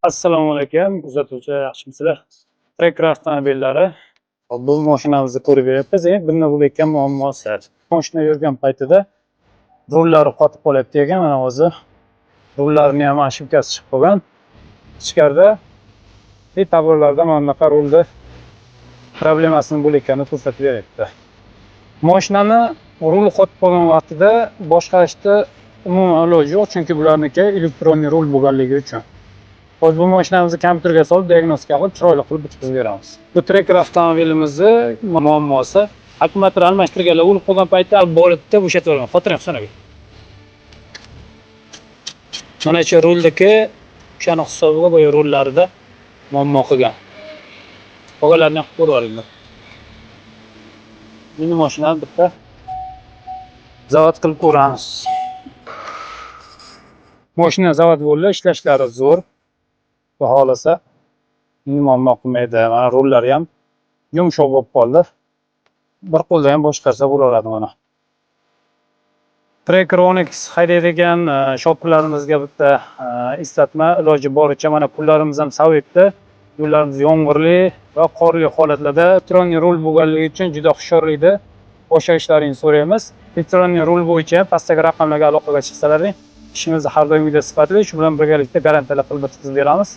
Assalomu alaykum, kuzatuvchi, yaxshimisizlar? Tracker avtomobillari. Hop, bu mashinamizni ko'rib yuribmiz. Bunda bo'layotgan muammosi. Mashina yurgan paytida rullari qotib qolyapti ekan, mana o'zi. Rullarini ham ошибка si chiqib qolgan. Ichkarida и tablorlarda mana bunaqa rulda problemasini bo'layotganini ko'rsatib beryapti. Mashinani ruli qotib qolgan vaqtida boshqarishda umuman iloji yo'q, chunki bularniki электронный rul bo'lganligi uchun. Hozir bu mashinamizni kompyuterga solib, diagnostika qilib, chiroyli qilib bitkazib beramiz. Bu Tracker avtomobilimizni muammosi: akkumulyator almashtirganlar o'lib qolgan paytda bolibda bo'shatib yuborgan. Xotiring, Husan aka. Mana shu rulniki o'shani hisobiga boya rullarida muammo qilgan. Qolganlarini ham qilib ko'rib yuboringlar. Endi mashinani bitta zavod qilib ko'ramiz. Mashina zavod bo'ldi, ishlashlari zo'r. Xudo xohlasa, muammo qilmaydi. Mana, rullari ham yumshoq bo'lib qoldi. Bir qo'lda ham boshqarsa bo'laveradi mana. Tracker Onix haydaydigan shopirlarimizga bitta eslatma: iloji boricha, mana, kunlarimiz ham sovibdi. Yo'llarimiz yomg'irli va qorli holatlarda электронный rul bo'lganligi uchun juda hushyorlikda boshlarishlaringni so'raymiz. Электронный rul bo'yicha pastdagi raqamlarga aloqaga chiqsalaring, ishimizni har doimgidek sifatli, shu bilan birgalikda garantiyali qilib bitkazib beramiz.